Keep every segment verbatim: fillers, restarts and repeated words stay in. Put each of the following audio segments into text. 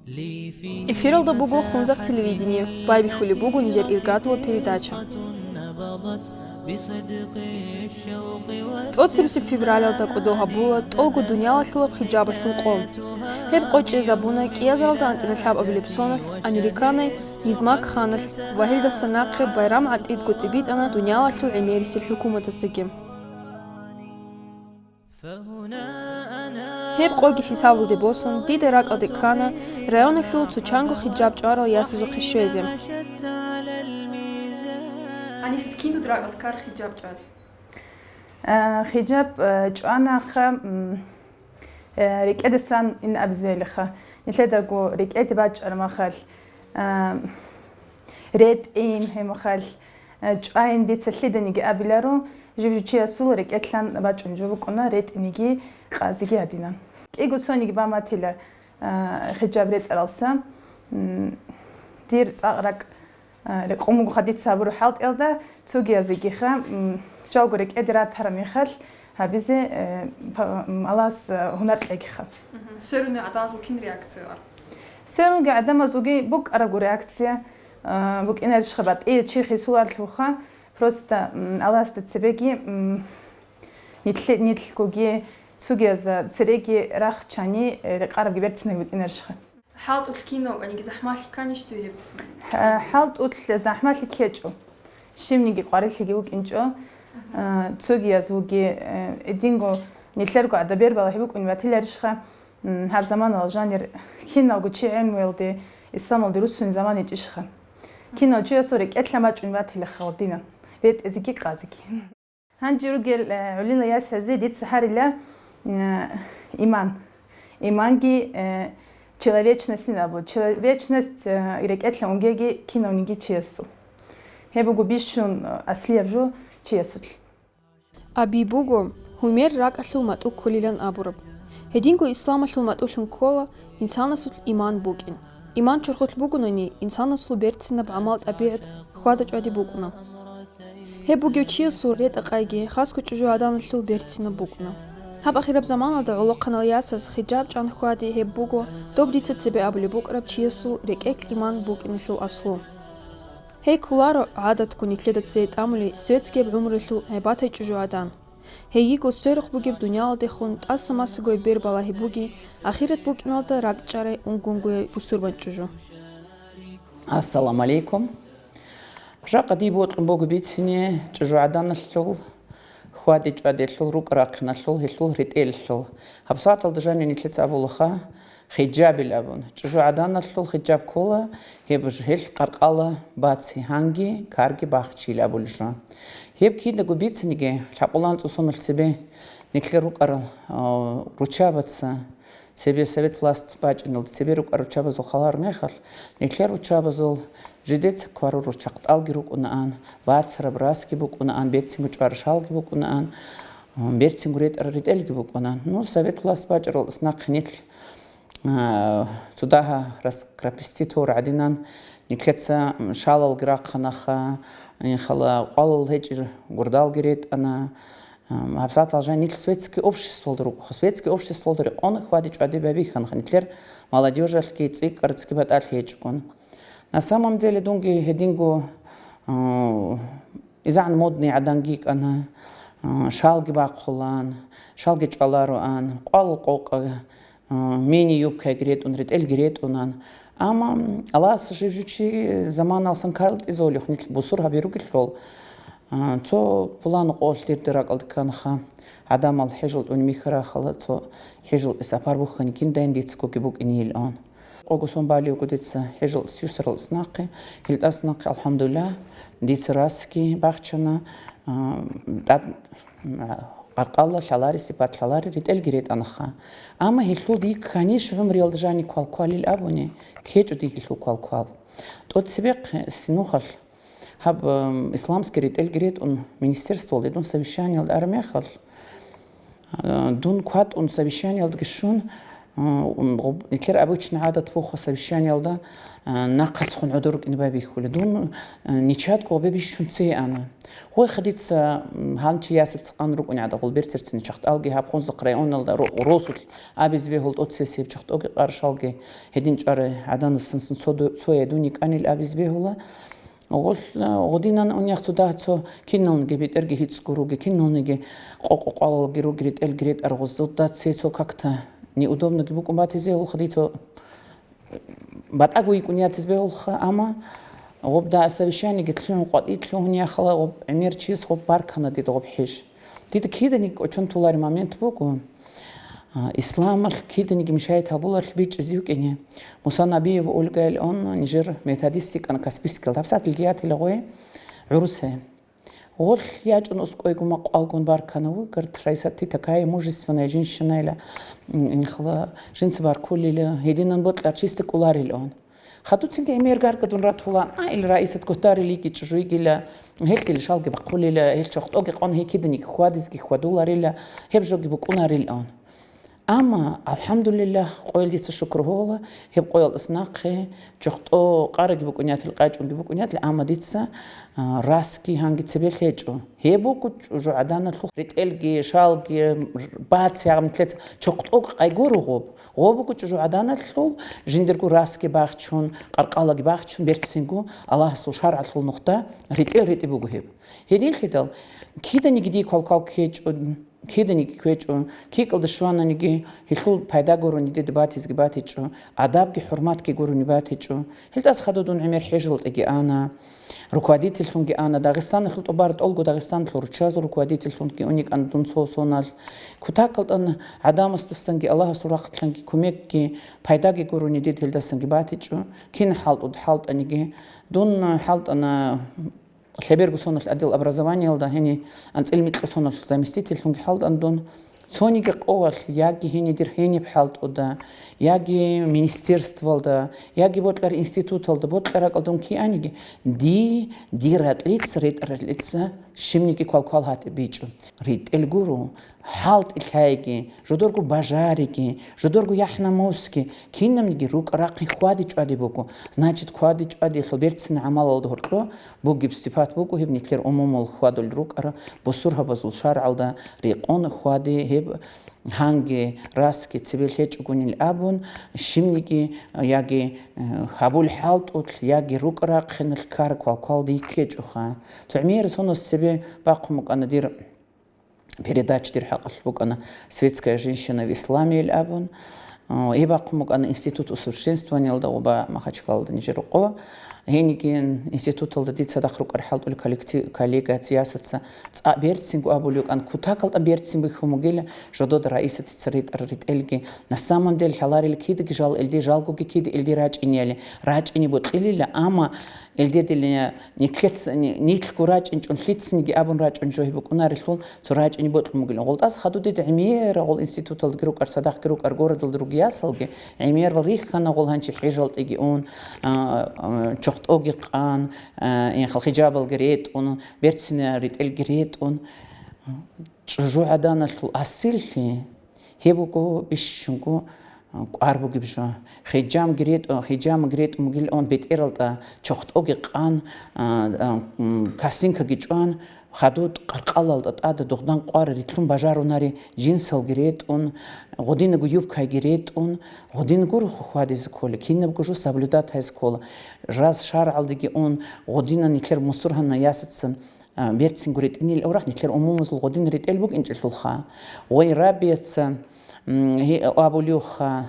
Эфиралда буго Хунзахъ телевидение, байбихьулеб буго нижер иргадулаб передача. ТӀоцебесеб февралалда кӀодо гьабула тӀолго дуниялалъулаб хиджабалъул къо. Гьеб къо чӀезабуна кӀиазаралда анцӀила лъабабилеб соналъ американай Низмак ханалъ ва гьелдаса нахъе Байрам гӀатӀидго тӀибитӀана дуниялалъул гӀемерисел хӀукуматаздаги. Гьеб къоги хӀисабалде босун, дида ракӀалде ккана районалъул цо чанго хиджаб чӀварал ясазухъе щвезе. Гьанисед кин дуда ракӀалде ккар хиджаб чӀвазе? Э, хиджаб, э, чӀвана ахъа, м, э, рекӀедасан ин абизе бегьилаха. Нилъедаго рекӀеде бачӀараб махалъ, э, ретӀин, гьеб махалъ, э, чӀвайин дица лъиданиги абиларо, жив-жив чиясул рекӀелъан бачӀун жо букӀуна, ретӀиниги къазиги гьадинан. КӀиго сониги баматила, э, хиджаб ретӀаралса, м, дир цӀакъ ракӀ А, рекъон бугоха дица гьабураб хӀалтӀиялда, цогиязегиха, м, щалго рекӀеде ратараб мехалъ гьабизе, э, па-, м, Аллагьас, э, гьунар кьегиха. Мгм. Сверуней гӀадамазул кин реакция ар? Сверунги гӀадамазулги букӀарабго реакция, а, букӀинарищха батӀие чи хисуларлъулха, просто, м, Аллагьасда цебеги, м, нилъ-, нилъгоги, цогиязда цереги рахчани, э, рекъарабги берцинабги букӀинарищха. ХӀалтӀулъ кинав кӀаниги захӀмалъи кканищ дуе? ХӀа-, хӀалтӀулъ захӀмалъи ккечӀо. Щивниги къварилъиги вукӀинчӀо. Мгм. А, цогияз вуги, э, эдинго нилъерго гӀадабер балагьи букӀун батиларищха, м, гьаб заманалъ жанир киналго чи гӀемуялде, исламалде руссунеб заман ичӀищха. Кинав чиясул рекӀелъан бачӀун батила халдина, ретӀезеги къазеги. Гьанже ругел, э, гӀолила ясазе дица гьарила, э, иман. Иманги, э, человечностьин абу. Человечность, э, рекӀелъа унгеги кинавниги чиясул. Гьеб буго бищун, э, аслияб жо чиясулъ. Аби буго, гьумер ракӀалъул матӀу кколилан абураб. Гьединго исламалъул матӀулъун ккола инсанасулъ иман букӀин. Иман чорхолъ бугонани, инсанасул берцинаб гӀамал-тӀабигӀат хьвада-чӀвади букӀуна. Гьеб бугев чиясул ретӀа-къайги хасго чӀужугӀаданалъул берцинаб букӀуна. Гьаб ахираб заманалда гӀолохъанал ясаз хиджаб чӀван хьвади гьеб буго, доб дица цебе абулеб букӀараб чиясул рекӀелъ иман букӀиналъул аслу. Гьей кколаро гӀадатго нилъеда цее тӀамулей светскияб гӀумруялъул гӀебатай чӀужугӀадан. Гьейиго сверухъ бугеб дуниялалдехун тӀаса-масагояб бер балагьи буги, ахират букӀиналда ракӀчӀарай унгунгуяй бусурбан чӀужу. Ассаламу алейкум. Жакъа дие бокьун буго бицине чӀужугӀаданалъул, хьвади-чӀвадиялъул, рукӀа-рахъиналъул, гьелъул ретӀелалъул. Гьаб сагӀаталда жанив нилъеца абулаха, хиджабил абун. ЧӀужугӀаданалъул хиджаб ккола, гьеб ж-, гьелъ къаркъала баци гьанги, карги бахчийил абулеб жо. Гьеб кидаго бициниги, лъакъулан цӀусоналъ цебе нилъер рукӀарал, а, руччабаца, цебе совет власть бачӀиналда цебе рукӀарал руччабазул хал гьарун мехалъ, нилъер руччабазул жидеца кварур руччахъ тӀалги рукӀунаан, бацараб расги букӀунаан, берцинго чӀварал шалги букӀунаан, а, берцинго ретӀарал ретӀелги букӀунаан. Ну, совет власть бачӀарал ас нахъе нилъ А, цо дагьа раскрепостить гьоргӀадинан, нилъеца, м, шалалги рахъанаха, ин хала къвалал гьечӀеб гурдалги ретӀана. Ам, гьабсагӀат алжан нилъ светский обществалда рукӀуха. Светский обществалда рекъон хьвади-чӀвади бабихьанха, нилъер молодёжалъги цӀикӀкӀарцги батӀалъи гьечӀгун. На самом деле, дунги гьединго, а, изан модный гӀаданги йикӀана, а, шалги бахъулан, шалги чӀвалароан, къвалал къокъа, а, мини-юбкаги ретӀун, ретӀелги ретӀунан. Амма Аллагьас жив-жив чи заманалсан калкӀизолев нилъ бусур гьаби ругелъул, а, цо пуланаб къо дирде ракӀалде кканаха, гӀадамал хӀежал тӀун михьарахъала, цо хӀежал сапар бухьани киндайин дицаго букӀинилан. Къого сон балев вуго дица хӀежал сюсарал снахъе, гьелдас нахъе, алхӀамдулиллагь, дица расги бахчана, а, тӀад, а, къаркъала лъалари, сипат лъалари, ретӀелги ретӀанаха. Амма гьелъул дие кканищ гӀумруялда жани квал кквалил абуни, ккечӀо дие гьелъул квал кквал. ТӀоцебехъ синухъалъ гьаб, ам, исламский ретӀелги ретӀун министерствоялда дун совещаниялда араб мехалъ, а, дун кватӀун совещаниялдаги щун, М, гъуб-, нилъер обычный гӀадат буго совещаниялда, а, нахъасхун гӀодор рукӀине байбихьула. Дун, а, ничат гъобе бищун цей ана. Гъой хадица, м, гьанчи ясаца къан рукӀуни гӀадагъул берцерцин чахтӀалги гьаб Хунзахъ районалда ро-, росулъ абизе бегьул тӀоцесеб чахтӀоги къаршалги гьедин чӀаре гӀаданасансан цо ду-, цо я дуни кӀанил абизе бегьула. Гъолъ, гъодинан унехъ цо дагь цо киналниги бетӀерги гьицӀго руги, киналниги къо-, къокъалалги руги, ретӀелги ретӀар гъоздуда цей цо как-то неудобноги букӀун батизе, гьулха дицо батӀаго йикӀун ятиз бегьулха, амма гъоб да совещаниеги лъугьун, къватӀи лъугьун яхала гъоб гӀемер чияс гъоб баркана дида гъоб хӀеж. Дида киданиги кӀочон толареб момент буго. А, исламалъ киданиги мешает гьабуларелъ бичӀчӀизе вукӀине. Муса Набиев Ольга илан нижер методист йикӀана Каспийскалда, гьабсагӀат илги ятила гъой гӀурусай. Гъолъ ячӀун ускӀойгу макъвалгун баркана вугарт, Раиса, ты такая мужественная женщина, ила, м, инхла жинца баркулила, гьединан бокьар чисти кӀоларилан. Хадуцинги гӀемер гаргадун ратулан, а, ил Раисат гутарил йигичӀо жуйгила, гьелъ ил шалги бахъулила, гьел чохтӀоги къон гьей киданиги хьвадизги хьвадуларила, гьеб жоги букӀунарилан. Амма, алхӀамдулиллагь, къоялдица шукру гьола, гьеб къоялдас нахъе чохтӀо къараги букӀунятил, къачӀунги букӀунятил, амма дица, а, расги гьанги цебе лъечӀо. Гьеб буго чӀужугӀаданалъул ретӀелги, шалги, бац, гьагъ нилъеца чохтӀо къайгуро гъоб. Гъоб буго чӀужугӀаданалъул жиндирго расги бахчун, къаркъалаги бахчун, берцинго Аллагьасул шаргӀалъул нухда ретӀел ретӀи буго гьеб. Гьединлъидал, киданиги дие квалквал ккечӀо, киданиги кквечӀо, кикӀалда щвананиги гьелъул пайда гурони дида батизги батичӀо, адабги хӀурматги гурони батичӀо. Гьелдаса хадуб дун гӀемер хӀежалдеги ана, руководительлъунги ана, Дагъистаналъул тӀубар тӀолго Дагъистаналъул руччазул руководительлъунги уникӀана дун цо соналъ. Кутакалда гӀадамасдасанги Аллагьасул рахъалъанги кумекги, пайдаги гурони дида гьелдасанги батичӀо, кин хӀалтӀуда хӀалтӀаниги. Дун хӀалтӀана Лъеберго соналъ отдел образованиялда, гьени анцӀил микьго соналъ заместительлъунги хӀалтӀана дун. Цониги къоялъ, яги гьенидер гьениб хӀалтӀуда, яги министерствалда, яги бокьараб институталда, бокьараб ракӀалда дун кианиги, дие, дир ракьалъ, ретӀаралъ щибниги квалквал гьатӀи бичӀо. РетӀел гуро, хӀалтӀи лъаеги, жодорго бажариги, жодорго яхӀ-намусги, кинабниги рукӀа-рахъин хьвади-чӀвади буго. Значит, хьвади-чӀвадиялъул берцин гӀамалалда гьоркьо бугеб сипат буго гьеб нилъер умумул хьвадулел рукӀарал бусургьабазул шаргӀалда рекъон хьвади гьеб гьанги расги цебе лъечӀогонил абун, щибниги яги, э, гьабул хӀалтӀулъ, яги рукӀа-рахъиналъ ккараб квалквалда йиккечӀоха. ЦогӀмиер сонас цебе бахъун букӀана дир передача дир хӀакъалъулъ букӀана «Светская женщина в исламе» ил абун. Э, гьеб бахъун букӀана Институт усовершенствованиялда ва Махачкалалда нижер рокъо. Гьениги институталда дица цадахъ рукӀарал хӀалтӀулел коллекти-, коллега Циясаца цӀакъ берцинго абулев вукӀана, кутакалда берцин бихьун бугила, жодода Раисатица ретӀарал ретӀелги. На самом деле, лъаларила кидаги жал илди, жалгоги кида илди рачӀинеяли, рачӀине бокьилила, амма илдедилан нилъец-, ни-, нилъго рачӀинчӀун, лъицаниги абун рачӀун жо гьеб букӀунарелъул, цо рачӀине бокьун бугилан. ГъолтӀас хадуб дида гӀемерагъул институталдаги рукӀар, цадахъги рукӀар, городалда ругел ясалги гӀемерал рихьанагъул гьанчи хӀежалдеги ун, а, а, чохтӀоги къан, а, инхал хижабалги ретӀун, берцина ретӀелги ретӀун. ЧӀужугӀаданалъул асиллъи гьеб буго бищунго кӀвар бугеб жо. Хижамги ретӀун, хижамги ретӀун бугилан бетӀералда, чохтӀоги къан, а, а, м, косынкаги чӀван, хадуб къаркъалалда тӀада догъдан къварал рилълъун бажарунари, джинсалги ретӀун, гъодинабго юбкайги ретӀун, гъодин гуро хьвадизе ккола, кинабго жо соблюдать гьаризе ккола. Раз шаргӀалдеги ун, гъодинан нилъер мусургьана ясаца а, берцинго ретӀинил аврагь, нилъер умумузул гъодин ретӀел букӀинчӀелъулха. Гъой Рабияца, м, гьи-, абулевха,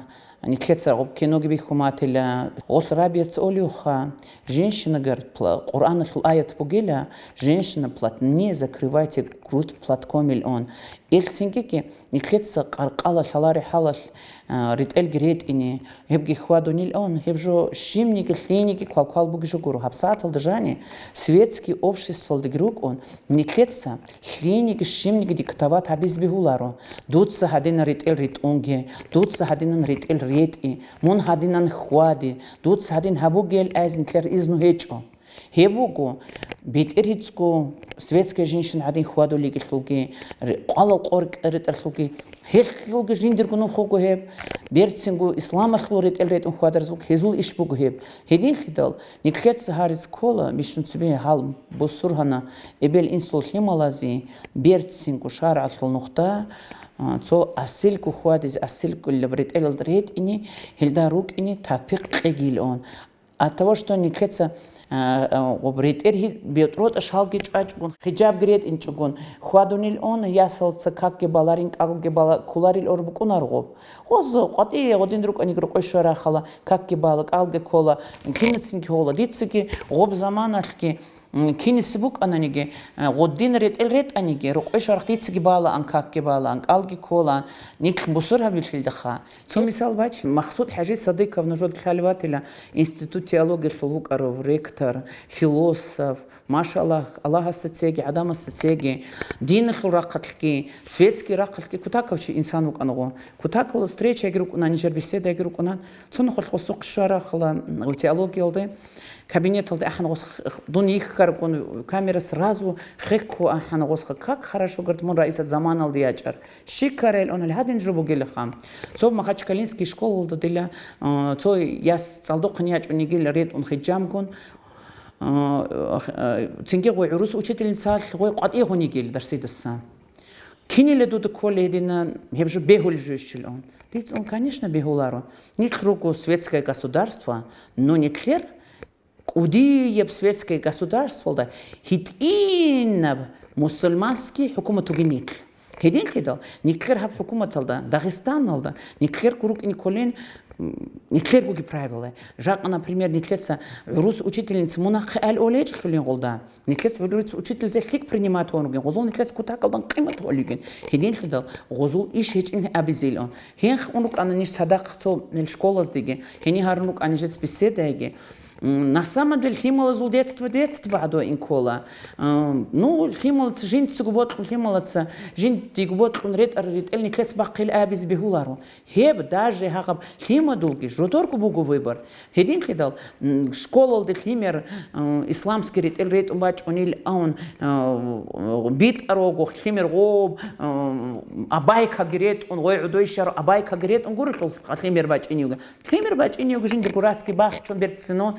нилъеца гъоб киноги бихьун батила. Гъолъ Рабияца олевха, женщина, говорит, пла-, Къуръаналъул аят бугила, женщина, плат-, не закрывайте грудь платком илан. Элцингиги Нилъеца къаркъала лъалари хӀалалъ, а, ретӀелги ретӀине, гьебги хьвадунилан, гьеб жо щибниги лъиениги квалквал бугеб жо гуро. ГьабсагӀаталда жани светский обществалдаги рукӀун, нилъеца лъиениги щибниги диктовать гьабизе бегьуларо. Дуца гьадинан ретӀел ритӀунге, дуца гьадинан ретӀел ретӀи, мун гьадинан хьвади, дуца гьадин гьабугел айз нилъер изну гьечӀо. Гьеб буго, бетӀергьицӀго светская женщина гӀадин хьвадулигелъулги, р-, къвалал къоркь ретӀерлъулги, гьелъулги жиндирго нух вуго гьеб, берцинго исламалъул ретӀел ретӀун хьвадарзул гьезул иш буго гьеб. Гьединлъидал, нилъеца гьариз ккола, бищун цебе гьал бусургьана эбел-инсул лъималазе берцинго шаргӀалъул нухда, а, цо асилго хьвадизе, асилгояб ретӀелалда ретӀине, гьелда рукӀине тавпикъ кьегилаан. От того, что нилъеца, а, а, гъоб ретӀер гьи-, бетӀротӀа шалги чӀвачӀгун, хиджабги ретӀинчӀогун, хьвадунилаан, ясалца какги баларин, кӀалги бала кколарилаан букӀунаргъоб. Гъоз къватӀие гъодин рукӀаниги рукъой щварахъала, какги бала, кӀалги ккола, кинацинги гьола. Дицаги гъоб заманалъги, м, киниса букӀананиги, а, гъодин ретӀел ретӀаниги, рукъой щварахъ дицаги балаан, какги балаан, кӀалги кколаан, нилъ бусургьабилъилдаха. Цо мисал бач, Махсуд ХӀажи Садыков нужеда лъалев ватила, институт теологиялъул вукӀарав ректор, философ, машаллагь, Аллагьасда цеги, гӀадамасда цеги, диналъул рахъалъги, светский рахъалъги кутакав чи инсан вукӀанаго. Кутакал встречаги рукӀуна, нижер беседаги рукӀуна. Цо нухалъ гъосухъ щварахъала теологиялде, кабинеталде ахӀана гъос, дун йихьаргун, камера сразу хекко ахӀана гъосха, как хорошо, говорит, мун раисат заманалде ячӀар. Щикарал он гьадин жо бугелаха. Цо Махачкалинский школалда дила, а, цо яс цӀалдохъин ячӀунигил ретӀун хиджамгун, а, а, цинги гъой гӀурус учительницалъ гъой къватӀигъунигил дарсидаса. Кинила дуда кколей гьединан, гьеб жо бегьулеб жо ищилан? Дицун, конечно, бегьуларо. Нилъ руго светское государство, но нилъер кӀудияб светское государстволда гьитӀинаб мусульманский хӀукумат вугин нилъ. Гьединлъидал, нилъер гьаб хӀукуматалда, Дагъистаналда, нилъер гурукӀин кколин, м, нилъергоги правила. Жакъа, например, нилъеца гӀурус учительница мунахъе али олечӀлъулин гъолда. Нилъец гӀурус учительзе лъикӀ принимать гьавун ругин, гъозул нилъец кутакалдан къимат гьолигин. Гьединлъидал, гъозул иш гьечӀин абизилан. Гьенх ун рукӀана ниж цадахъ цо нил школаздеги, гьенир гьарун рукӀана нижец беседайги. М, на самом деле, лъималазул детство, детство гӀадо инкола. М, ну, лъималаца жинцаго бокьун, лъималаца жиндиго бокьун ретӀар ретӀел нилъец бахъил абизе бегьуларо. Гьеб даже гьагъаб лъимадулги жодорго буго выбор. Гьединлъидал, м, школалде лъимер, м, исламский ретӀел ретӀун бачӀунил аун, м, битӀарого лъимер гъоб, м, абайкаги ретӀун, гъой гӀодой щар абайкаги ретӀун гурелъул лъимер бачӀиневги. Лъимер бачӀиневги жиндирго расги бахчун берцинон,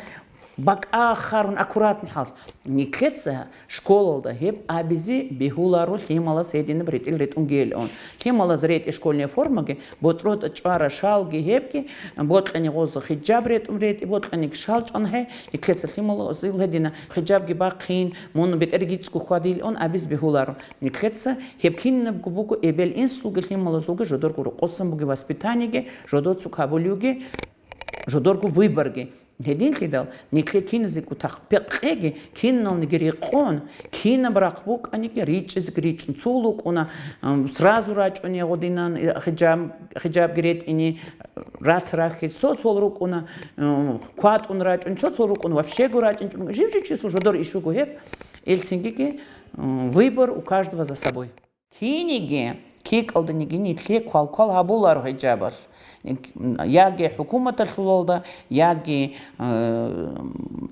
бакӀа харун аккуратный хӀал. Нилъеца школалда гьеб абизе бегьуларо лъималас гьединаб ретӀел ретӀун гелун. Лъималаз ретӀи школьная формаги, ботӀротӀа чӀвара шалги гьебги, бокьани гъоза хиджаб ретӀун ретӀи, бокьаниги шал чӀван гьей, нилъеца лъималаз ил гьедина хиджабги бахъин, мун бетӀергицӀго хьвадилун абиз бегьуларо. Нилъеца гьеб кинабго буго эбел-инсулги лъималазулги жодорго рокъосан буги воспитаниеги, жодоцу кабулиуги, жодорго выборги. Гьединлъидал, нилъе киназего тавпикъ кьеги, киналниги рекъон, кинаб рахъ букӀаниги, ричӀезги ричӀун цул рукӀуна, м, сразу рачӀуни гъодинан, э, хиджаб-, хиджабги ретӀине, рац рахьи, цо-цол рукӀуна, м, кватӀун рачӀун, цо-цол рукӀуна вообще-го рачӀинчӀун, жив-жив чиясул жодор иш вуго гьеб, ил цингиги, м, выбор у каждого за собой. Киниги, кикӀалданиги нилъе квал-квал гьабуларо хиджабалъ. Яги хӀукуматалъулалда, яги, э,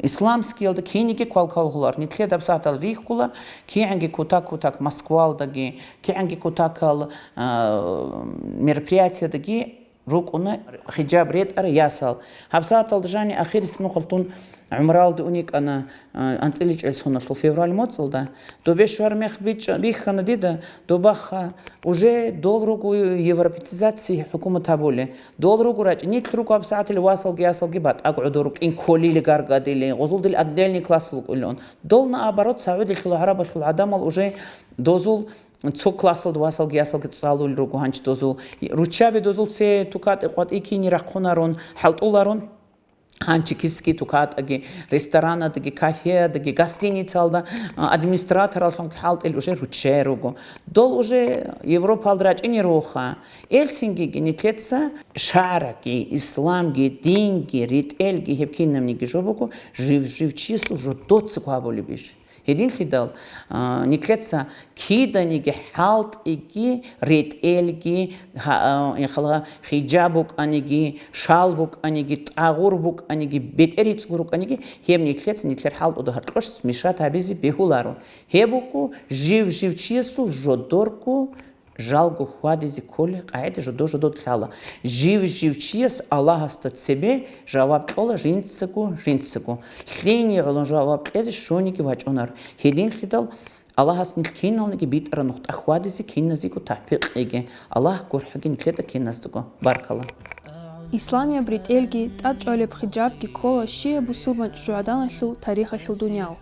исламскиялда киниги квал-квал гьулар. Нилъе дабсагӀатал рихьула, кигӀанги кутак-кутак Москвалдаги, кигӀанги кутакал, э, мероприятиедаги рукӀуна хиджаб ретӀара ясал. ГьабсагӀаталда жани ахирис нухалъ дун гӀумралде уникӀана, а, анцӀила чӀел соналъул февраль моцӀалда. Добе щвар мех бичӀа-, бихьана дида, добаха, уже дол руго европеизация хӀукумат гьабулел. Дол руго рачӀи, нилъ руго гьабсагӀатил васалги ясалги батӀаг гӀодор рукӀин кколили гаргадили, гъозулдил отдельный класс рукӀулеан. Дол, наоборот, СагӀудилъул гӀарабалъул гӀадамал уже дозул цо классалда васалги ясалги цӀалулел руго гьанчи дозул. Руччаби дозул це тукатӀи къватӀи кини рахъунарун, хӀалтӀуларун. Гьанчи киски тукатӀаги, ресторандаги, кафедаги, гостиницалда, а, администратораллъун хӀалтӀил уже руччай руго. Дол уже Европалда рачӀине руха. Элсингиги нилъеца шаргӀги, исламги, динги, ритӀелги гьеб кинабниги жо буго, жив-жив чиясул жо доцци гьабулеб иш. Гьединлъидал, а, нилъеца киданиги хӀалтӀиги, ретӀелги, гьа-, а, хала хиджаб букӀаниги, шал букӀаниги, тӀагъур букӀаниги, бетӀер гьицӀго рукӀаниги, гьеб нилъеца нилъер хӀалтӀуда гьоркьош смешать гьабизе бегьуларо. Гьеб буго жив-жив чиясул жодорго жалго хьвадизе кколей къагӀида жодо-жодо лъала. Жив-жив чияс Аллагьасда цебе жаваб кьола жинцаго-жинцаго. Лъине гӀоло жаваб кьезе щониги вачӀунар. Гьединлъидал Аллагьас нилъ киналниги битӀараб нухда хьвадизе киназего тавпикъ кьеги. Аллагь гурхӀаги нилъеда киназдаго. Баркала. Исламияб ретӀелги тӀадчӀвалеб хиджабги ккола щибаб бусурбан чӀужугӀаданалъул тарихалъул дуниял.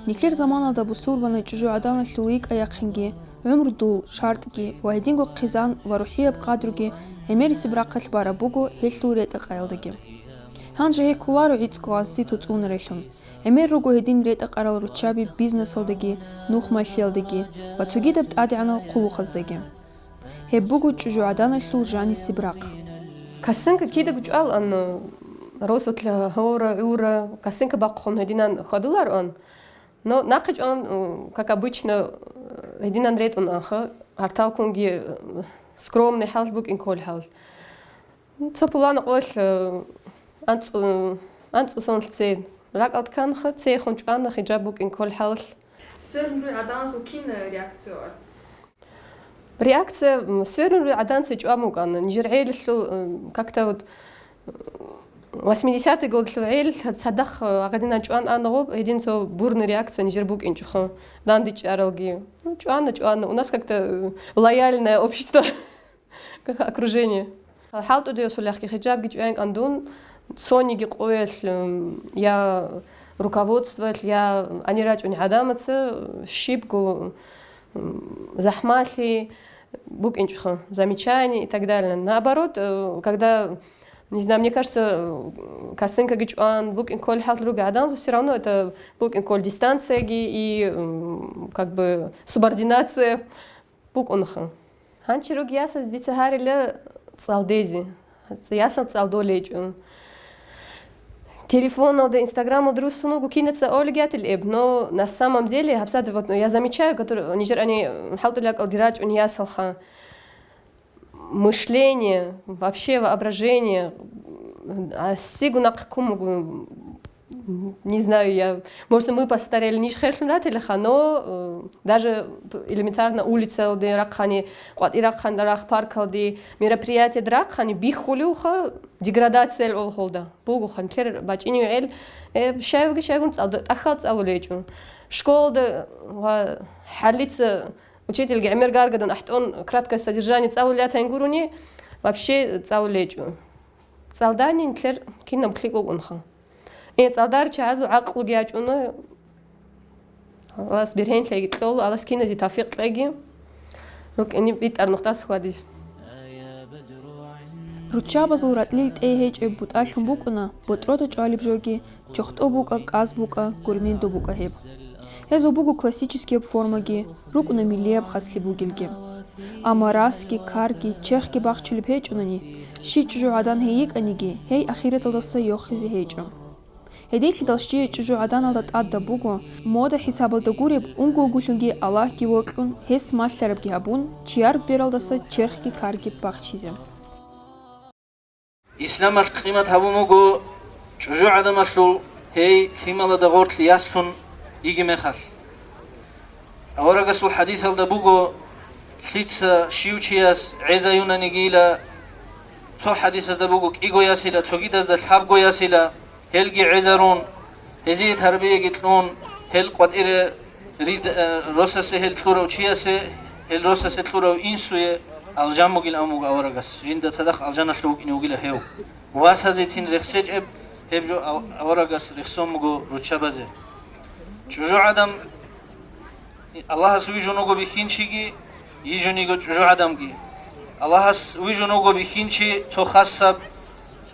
Нилъер заманалда бусурбанай чӀужугӀаданалъул йикӀа-яхъинги, гӀумрудул шартӀги ва гьединго хъизан ва рухӀияб къадруги гӀемерисеб рахъалъ бараб буго гьелъул ретӀа-къаялдаги. Гьанже гьей кколаро гӀицӀго гъанси туцӀунарелъун. ГӀемер руго гьедин ретӀа-къарал руччаби бизнесалдаги, нухмалъиялдаги ва цогидаб тӀадегӀанал хъулухъаздаги. Гьеб буго чӀужугӀаданалъул жанисеб рахъ. Косынка кидаго чӀвалаан, росулъ гьора, гӀура, косынка бахъун гьединан хьвадулароан. Но нахъе чӀван, как обычно, гьединан ретӀун анха, гьарталкунги скромный хӀал букӀин кколеб хӀал. Цо пулана къоялъ, э, анцӀу-, анцӀу сонлъ це. РакӀалд канха, цейхун чӀвана хиджаб букӀин кколеб хӀалалъ. Сверун руй гӀаданасул кин реакция? Реакция, м, сверун руй гӀаданце чӀван букӀана. Нижер гӀелалъул, э, как-то вот, э, восьмидесятый годалъул гӀел цадахъ, э, гьадинан чӀван ана гъоб, гьедин цо бурный реакция нижер букӀинчӀоха, дандечӀаралги. Ну, чӀвана, чӀвана. У нас как-то, э, лояльное общество. Как окружение. ХӀалтӀудиялъулахъги хиджабги чӀваинкъан дун, цониги къоялъ, м, я руководствоялъ, я гьанир рачӀунел гӀадамаца щибго, м, захӀмалъи букӀинчӀоха, замечания и так далее. Наоборот, э, когда, не знаю, мне кажется, э, косынкаги чӀван, букӀин кколеб хӀал ругел гӀадамазда, всё равно это букӀин кколеб дистанцияги и, м, как бы, субординация. БукӀунха. Гьанчи ругел ясаз дица гьарила цӀалдезе. Ясал цӀалдолечӀо. Телефоналда, инстаграмалда руссун вуго кинаца олигиятил эб, но на самом деле, гьабсада, вот, я замечаю, который, нижер ани хӀалтӀулел ракӀалде рачӀун ясалха. Мышление, вообще воображение, а, сигу нахъ ккун буго. Не знаю, я, может, мы постарели, ниж херлъун ратилаха, но, э, даже элементарно улицалде рахъани, къватӀир рахъан рахъ паркалде, мероприятиеде рахъани, биххулевха деградация олхолда. Бугоха, нилъер бачӀинев гӀел, э, щай вуги щайгун цӀалда, тӀахьал цӀалулечӀо. Школада ва хӀалица учительги гӀемер гаргадан ахӀтӀун краткое содержание цӀалулетан гурони, вообще цӀалулечӀо. ЦӀалдани нилъер кинаб лъикӀ букӀунха. Э, цӀалдарчагӀазул гӀакълуги ячӀуна, Аллагьас бергьенлъиги кьола, Аллагьас киназе тавфикъ кьеги, рукӀине битӀар нухдаса хьвадизе. Руччабазул ратӀлил тӀей гьечӀеб бутӀалъун букӀуна, ботӀрода чӀвалеб жоги, чохтӀо букӀа, кӀаз букӀа, гурмендо букӀа гьеб. Гьезул буго классическияб формаги, рукӀуна миллияб хаслъи бугелги. Амма расги, карги, черхги бахчулеб гьечӀунани, щий чӀужугӀадан гьей йикӀаниги, гьей ахираталдаса йохизе гьечӀо. Гьединлъидал щие чӀужугӀаданалда тӀадаб буго, мода хӀисабалда гуреб, унго-унгулъунги Аллагьги вокьун, гьес малъарабги гьабун, чияр бералдаса черхги карги бахчизе. Исламалъ къимат гьабун буго чӀужугӀадамалъул гьей лъималада гъорлъ яслъун йиги мехалъ. Аварагасул хӀадисалда буго, лъица щив чияс гӀезаюнанигийила, цо хӀадисазда буго кӀиго ясила, цогидазда лъабго ясила, гьелги гӀезарун, гьезие тарбияги кьун, гьел къватӀире рид-, э, росасе гьел кьурав чиясе, гьел росасе кьурав инсуе алжан бугилан абун буго аварагас, жинда цадахъ алжаналъув вукӀине вугила гьев. Васазецин рехсечӀеб, гьеб жо ав-, аварагас рехсон буго руччабазе. ЧӀужугӀадан Аллагьас вижун вуго бихьинчиги, йижун йиго чӀужугӀадамги. Аллагьас вижун вуго бихьинчи цо хасаб,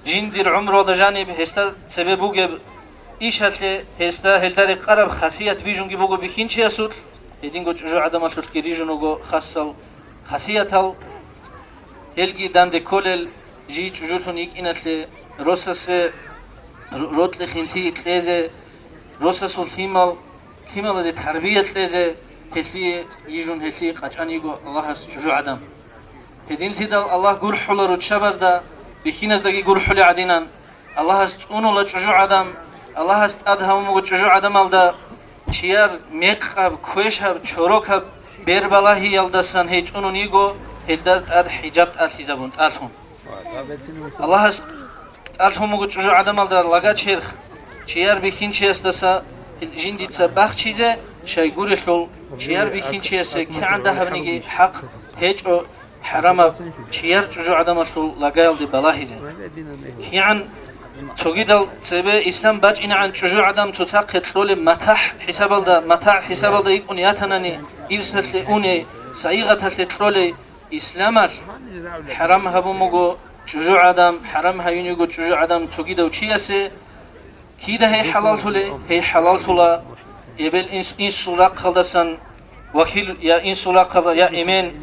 жиндир гӀумруялда жаниб гьесда цебе бугеб ишалъе, гьесда гьелда рекъараб хасият бижунги буго бихьинчиясулъ, гьединго чӀужугӀадамалъулъги рижун вуго хасал хасиятал, гьелги данде кколел жий чӀужулъун йикӀиналъе, росасе ро-, рокьи-хинлъи кьезе, росасул лъимал Лъималазе тарбия кьезе, гьелъие йижун гьелъие къачӀан йиго Аллагьас чӀужугӀадан. Гьединлъидал Аллагь гурхӀула руччабазда, бихьиназдаги гурхӀулей гӀадинан, Аллагьас цӀунула чӀужугӀадан, Аллагьас тӀад гьавун буго чӀужугӀадамалда, чияр мекъаб, квешаб, чорокаб бербалагьиялдасан гьей цӀунун йиго, гьелда тӀад хӀижаб тӀалъизабун тӀалъун. Аллагьас тӀалъун буго чӀужугӀадамалда лага черх, чияр бихьинчиясдаса жиндица бахчизе, щайгурелъул чияр бихьинчиясе кигӀан дагьабниги хӀакъ гьечӀо хӀарамаб чияр чӀужугӀадамалъул лагаялде балагьизе. КигӀан цогидал цебе ислам бачӀинегӀан чӀужугӀадам цоцахъе кьолеб матахӀ хӀисабалда, матагӀ хӀисабалда йикӀун ятанани, ирсалъе уней, сайигъаталъе кьолей, Исламалъ хӀарам гьабун буго чӀужугӀадам, хӀарам гьаюн йиго чӀужугӀадам цогидав чиясе. Кида гьей хӀалаллъулей? Гьей хӀалаллъула эбел инс-, инсул рахъалдасан вакил, я инсул рахъалда, я эмен,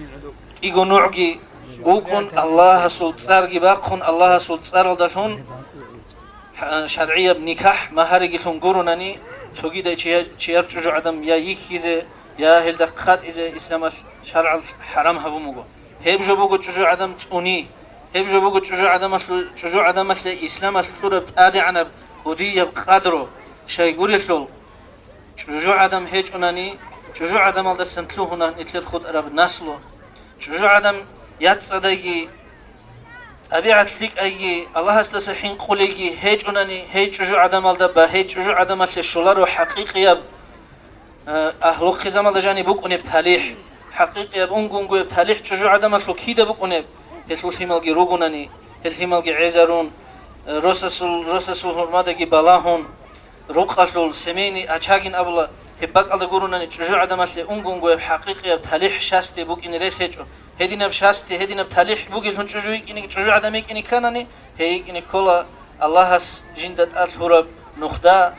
кӀиго нугӀги вукӀун, Аллагьасул цӀарги бахъун, Аллагьасул цӀаралдалъун ХӀа-, шаргӀияб никахӀ магьаригилъун гурунани, цогидай чия-, чияр чӀужугӀадам я йихьизе, я гьелда хъатӀизе исламалъ шаргӀалъ хӀарам гьабун буго. Гьеб жо буго чӀужугӀадам цӀуни. Гьеб жо буго чӀужугӀадамалъу-, чӀужугӀадамалъе исламалъ кьураб тӀадегӀанаб кӀудияб къадру. Щайгурелъул, ЧӀужугӀадам гьечӀунани, чӀужугӀадамалдасан лъугьуна нилъер хутӀараб наслу. ЧӀужугӀадам яцӀцӀадайги, тӀабигӀат лъикӀайги, Аллагьасдаса хӀинкъулейги гьечӀунани, гьей чӀужугӀадамалда ба гьей чӀужугӀадамалъе щоларо хӀакъикъияб, э, агьлу хъизамалда жаниб букӀунеб талихӀ. ХӀакъикъияб унго-унгояб талихӀ чӀужугӀадамалъул кида букӀунеб? Гьелъул лъималги ругунани, гьел лъималги гӀезарун, э, росасул, росасул гьурмадаги балагьун, рукъалъул семейный очагин абула, гьеб бакӀалда гурунани чӀужугӀадамалъе унго-унгояб хӀакъикъияб талихӀ щасде букӀине рес гьечӀо. Гьединаб щасде, гьединаб талихӀ бугелъун чӀужу йикӀине, чӀужугӀадам йикӀине кканани, гьей йикӀине ккола Аллагьас жинда тӀад лъураб нухда,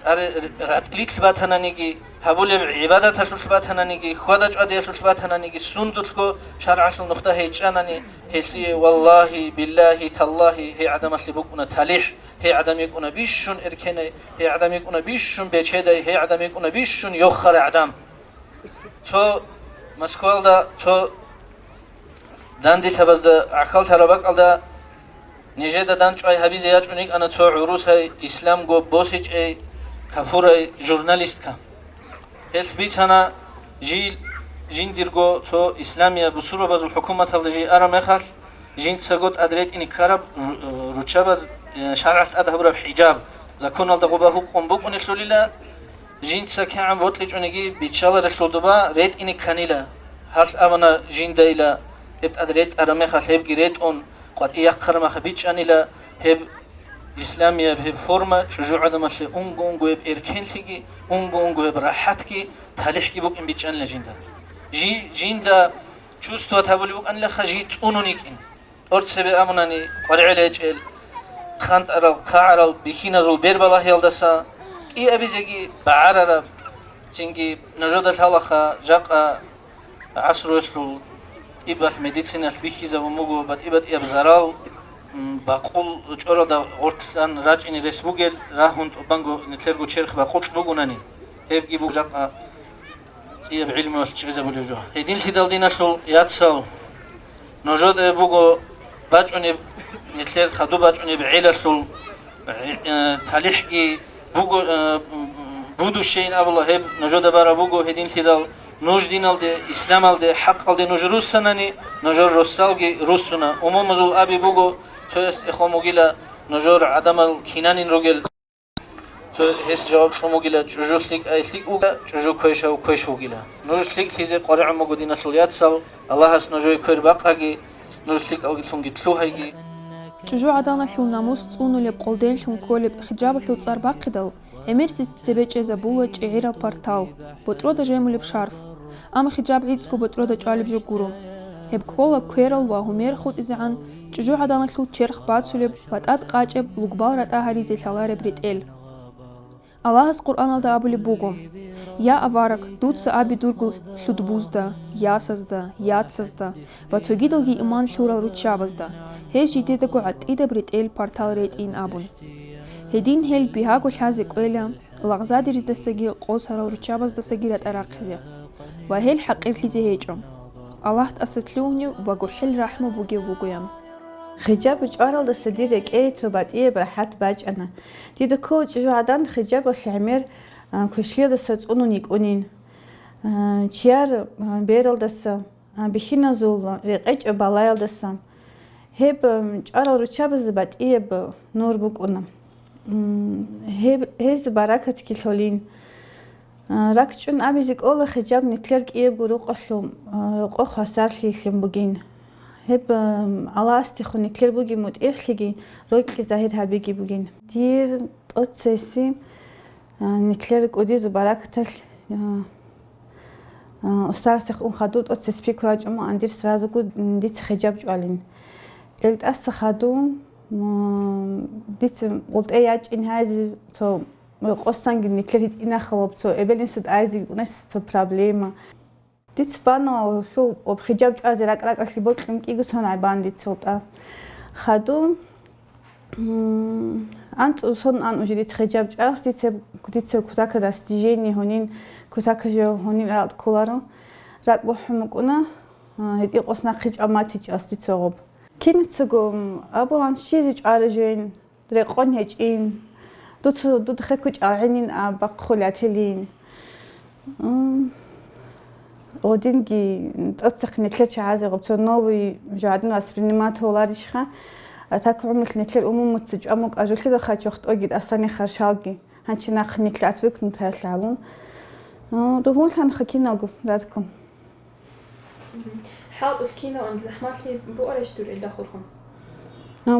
тӀаре ратӀлилъ батананиги, гьабулеб гӀибадаталъулъ батананиги, хьвада-чӀвадиялъулъ батананиги, сундулъго шаргӀалъул нухда гьей чӀанани, гьелъие, валлагьи, биллагьи, таллагьи, гьей гӀадамалъе букӀуна талихӀ. Гьей гӀадам йикӀуна бищун эркенай, гьей гӀадам йикӀуна бищун бечедай, гьей гӀадам йикӀуна бищун йохарай гӀадам. Цо Москвалда, цо дандилъабазда гӀахьаллъараб бакӀалда нижеда дандчӀвай гьабизе ячӀун йикӀана цо гӀурусай, исламго босичӀей, капурай журналистка. Гьелъ бицана жил, жиндирго цо исламияб бусурбабазул хӀукуматалда жий араб мехалъ, жинцаго тӀад ретӀине ккараб ру-, руччабаз, э, шаргӀалъ тӀад гьабураб хӀижаб, законалда гъуба гьукъун букӀунелъулила, жинца кигӀан вокьичӀониги биччаларелъул доба ретӀине кканила. Гьалъ абуна жиндайила, гьеб тӀад ретӀараб мехалъ гьебги ретӀун, къватӀи яхъараб мехалъ бичӀчӀанила гьеб исламияб гьеб форма, чӀужугӀадамалъе унго-унгояб эркенлъиги, унго-унгояб рахӀатги, талихӀги букӀин бичӀчӀанила жинда. Жи-, жинда чувствовать гьабулеб букӀанилаха жи цӀунун йикӀин. ТӀорцебе абунани, къваригӀел гьечӀел, хъантӀарал, хъагӀарал бихьиназул бербалагьиялдаса кӀиабизеги багӀарараб, цинги нужеда лъалаха жакъа гӀасруялъул тӀибалъ, медициналъ бихьизабун буго батӀи-батӀияб зарал, м, бакъул чӀоралда гъортлъан рачӀине рес бугел, рагьун тӀубанго нилъерго черх бакъулъ бугунани, гьебги буго жакъа цӀияб гӀилмуялъ чӀезабулев жо. Гьединлъидал, диналъул яцал, нужеда буго бачӀунеб, нилъер хадуб бачӀунеб гӀелалъул, э, талихӀги буго, э, будущейин абула, гьеб нужеда бараб буго. Гьединлъидал нуж диналде, исламалде, хӀакъалде нуж руссанани, нужер росалги руссуна. Умумузул аби буго, цояс тӀехун бугила, нужер гӀадамал кинанин ругел. Цо гьес жаваб кьун бугила: чӀужу лъикӀай лъикӀ вуга, чӀужу квешав квеш вугила. Нуж лъикӀлъизе къваригӀун буго, диналъул яцал, Аллагьас нужее квер бакъаги, нуж лъикӀалгилъунги лъугьайги. ЧӀужугӀаданалъул намус цӀунулеб къолденлъун кколеб хиджабалъул цӀар бахъидал, гӀемерисез цебе чӀезабула чӀегӀерал партал, ботӀрода жемулеб шарф. Амма хиджаб гӀицӀго ботӀрода чӀвалеб жо гуро. Гьеб ккола кверал ва гьумер хутӀизегӀан, чӀужугӀаданалъул черх бацулеб ва тӀад къачӀеб лугбал ратӀа гьаризе лъалареб ретӀел. Аллагьас Къуръаналда абулеб буго: «Я авараг, дуца абе дурго лъудбузда, ясазда, яцазда ва цогидалги иман лъурал руччабазда, гьез жидедаго гӀатӀидаб ретӀел партал ретӀин», – абун. Гьедин гьел бигьаго лъазе кӀвела, лагъзадериздасаги къосарал руччабаздасаги ратӀа рахъизе ва гьел хӀакъирлъизе гьечӀо. Аллагь тӀаса лъугьунев ва гурхӀел рахӀму бугев вугоян. Хиджаб чӀваралдаса дир рекӀее цо батӀияб рахӀат бачӀана. Дида ккола чӀужугӀадан хиджабалъе гӀемер, а, квешлъиялдаса цӀунун йикӀунин. А, чияр, а, бералдаса, а, бихьиназул рекъечӀеб балаялдаса. Гьеб, ам, чӀварал руччабазда батӀияб нур букӀуна. М, гьеб, гьез баракатги лъолин. А, ракӀчӀун абизе кӀола хиджаб нилъер кӀиябго рукъалъул, а, рокъоб хвасарлъиялъун бугин. Гьеб, ам, Аллагьасдехун нилъер бугеб мутӀигӀлъиги, рокьи загьир гьабиги бугин. Дир тӀоцеси, а, нилъер кӀудияб баракаталъ, а, а, устарасехун хадуб тӀоцес пикру гьачӀун мугӀан дир сразуго дица хиджаб чӀвалин. ГьелтӀаса хадуб, м, дица гъултӀе ячӀин гьайзе цо рокъосанги нилъер гьитӀинахъалаб цо эбел-инсуда айзе кӀунас цо проблема. Дица бана гьелъул об хиджаб чӀвазе ракӀ-ракӀалъе бокьун кӀиго сон гӀайбан дица гьелтӀа. Хадуб, м, анцӀу сон ан уже дица хиджаб чӀвалас, дица, дица кутакаб достижение гьунин, кутакаб жо гьунин ракӀ кколаро. РакӀ бухӀун букӀуна, а, гьитӀинкъос нахъе чӀван батичӀас дица гъоб. Кинацаго, м, абулан щизе чӀвара жойин. Рекъон гьечӀин. Дуца, дуда хеккун чӀалгӀинин аб бахъулев ателин. М, гъодинги тӀоцехъ нилъер чагӀазе гъоб цо новый жо гӀадин воспринимать гьоларищха. А так гӀумрулъ нилъер умумуца чӀван букӀа жолъидал хачох тӀоги тӀасани харшалги. Гьанчи нахъ нилъ отвыкнутаялъ гьалун. М, ругьунлъанха киналго, дадкун. ХӀалтӀулъ кинаван захӀмалъи буарищ дур илда хурхун?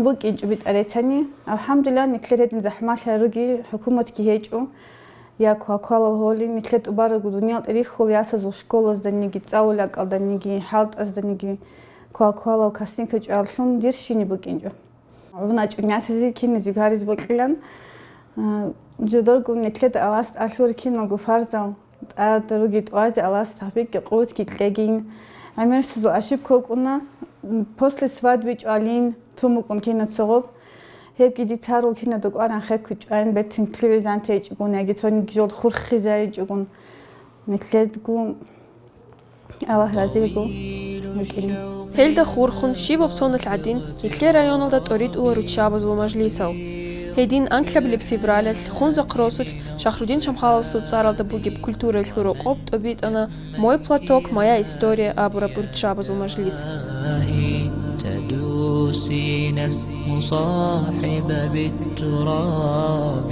БукӀинчӀо битӀарецани. АлхӀамдулиллагь, нилъер гьедин захӀмалъи гьаруги хӀукуматги гьечӀо. Я квалквалал гьолин, нилъер тӀубарабго дуниял тӀерихьул ясазул школазданиги, цӀалул ракӀалданиги, хӀалтӀазданиги квалквалал картинка чӀварлъун дир щине букӀинчӀо. ГӀун ачӀун ясазе киназего гьариз бокьилан. А, жодорго нилъеда Аллагьас тӀалъур киналго фарзал тӀад руги тӀуазе Аллагьас тавфикъги къуватги кьегин. ГӀемерисезул ошибка букӀуна, м, после свадьбы чӀвалин, тун букӀун кинацогъоб. Гьебги дица гьарул кинада кӀваран хеккун чӀван, бертин кливе занте гьечӀогун, яги цониги жолда хурхизаричӀогун. Нилъедго Аллагь разиго вукӀине. Гьелда хурхун щибаб соналъ гӀадин, нилъер районалда тӀоритӀула руччабазул мажлисал. Гьедин анкьабилеб февралалъ Хунзахъ росулъ Шахрудин Шамхаловасул цӀаралда бугеб культуралъул рокъоб тӀобитӀана «Мой платок, моя история» абураб руччабазул мажлис. تدوسين المصاحب بالتراب،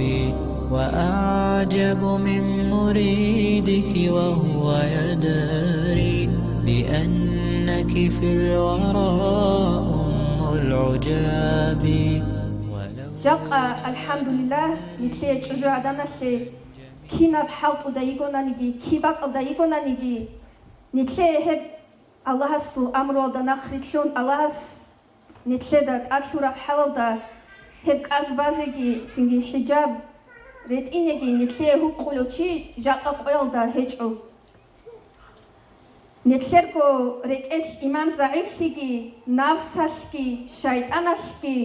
وأعجب من مريدك وهو يدري بأنك في الورى أم العجاب. Жакъа, алхӀамдулиллагь, нилъее чӀужугӀаданалъе кинаб хӀалтӀуда йигонаниги, киб бакӀалда йигонаниги, нилъее гьеб Аллагьасул амруялда нахърилълъун, Аллагьас нилъеда тӀадлъураб хӀалалда гьеб кӀаз базеги, цинги хӀиджаб ретӀинеги нилъее гьукъулев чи жакъа къоялда гьечӀо. Нилъерго рекӀелъ иман загӀифлъиги, нафсалъги, шайтӀаналъги,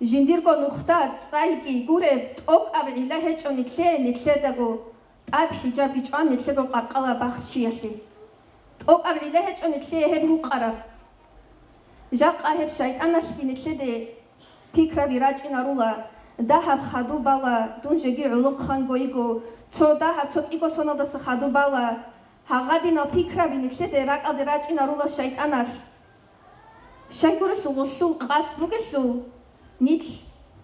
жиндирго нухда цӀайги гуреб, тӀокӀаб гӀилла гьечӀо нилъее, нилъедаго тӀад хӀиджабги чӀван, нилъего къаркъала бахчиялъе. ТӀокӀаб гӀилла гьечӀо нилъее гьеб гьукъараб. Жакъа гьеб шайтӀаналъги нилъеде пикраби рачӀинарула, дагьаб хадуб бала, дун жеги гӀолохъанго йиго, цо дагьаб цо кӀиго соналдаса хадуб бала, гьагъадинал пикраби нилъеде ракӀалде рачӀинарула шайтӀаналъ. Щайгурелъул гъулъул къасд бугелъул, нилъ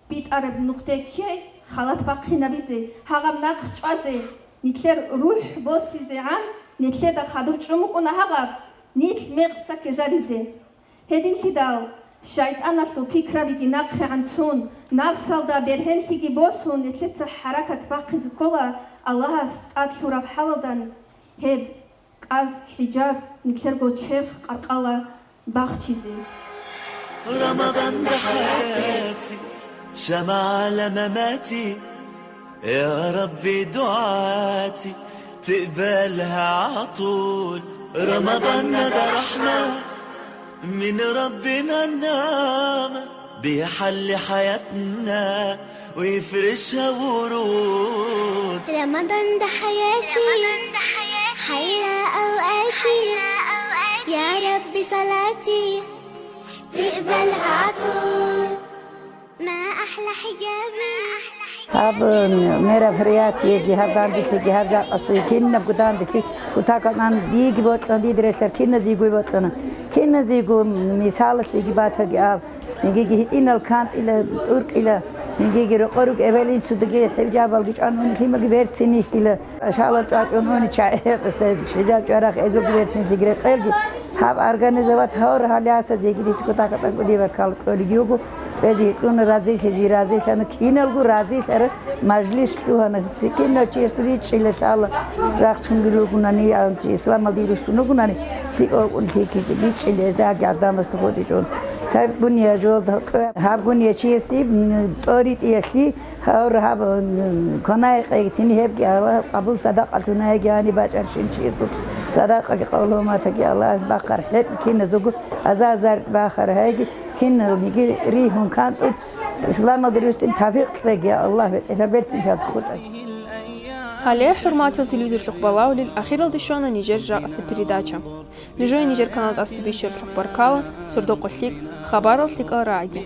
битӀараб нухде ккей халат бахъинабизе, гьагъаб нахъ чӀвазе, нилъер рухӀ босизегӀан, нилъеда хадуб чӀун букӀуна гьагъаб, нилъ мекъса ккезаризе. Гьединлъидал, шайтӀаналъул пикрабиги нахъегӀан цун, нафсалда бергьенлъиги босун, нилъеца хӀаракат бахъизе ккола Аллагьас тӀад лъураб хӀалалдан гьеб кӀаз хӀиджаб нилъерго черх къаркъала бахчизе. رمضان ده حياتي، شمعة على مماتي، يا ربي دعاتي تقبلها عطول. رمضان ده رحمة من ربنا، النعمة بيحلي حياتنا ويفرشها ورود. رمضان ده حياتي، حيا أوقاتي، يا رب صلاتي تقبلها عطول. ما أحلى حجابي. Гьаб мероприятиеги, гьаб данделъиги, гьаб жакъасеги, кинабго данделъи кутакалъан диги бокьана, дида релълъар киназего бокьана. Киназего мисалалъеги батаги аб. Жиндиги гьитӀинал кантӀила, тӀуркӀила, жиндиги рокъор руго эбел-инсудаги хӀижабалги чӀван уни, лъималги берцин йихьила, шалал чӀвачӀун уни чагӀи-, хӀижаб чӀварахъ эзурги берцин лъиги рекъелги. Гьаб организовать гьавра гьале асазе гидицго такъатӀа кӀудияб баркала кколиги вуго. Бези гьитӀуна разилъизе, разилъана, киналго разилъара мажлис лъугьана, кинав чиясда бичӀчӀила лъала, рахчунги ругунани, анцӀи исламалде руссун ругунани, лъикӀав кӀун лъикӀизе бичӀчӀила гьездаги гӀадамазда гъодичӀун. Гьаб буния жолда, гьаб буния чиясе, м, тӀоритӀиялъе, гьавра гьаб, м, кванай къайгицин гьебги Аллагь къабул садакъалъунаги гьани бачӀарщин чиясул садакъаги къавлуматаги Аллагьас бахъар хӀетӀ киназего аза-азар бахар гьайги киналниги ригьун кантӀун исламалде руссин тавфикъ кьеги Аллагь бетӀера берцин хӀалтӀухъутӀа. Гьале, хӀурматиял телевизорлъухъ балагьулел, ахиралде щвана нижер жакъасеб передача. Нужее нижер канал тӀаса бищаралъухъ баркала, сордо-къо лъикӀ, хабарал лъикӀал рагӀиги.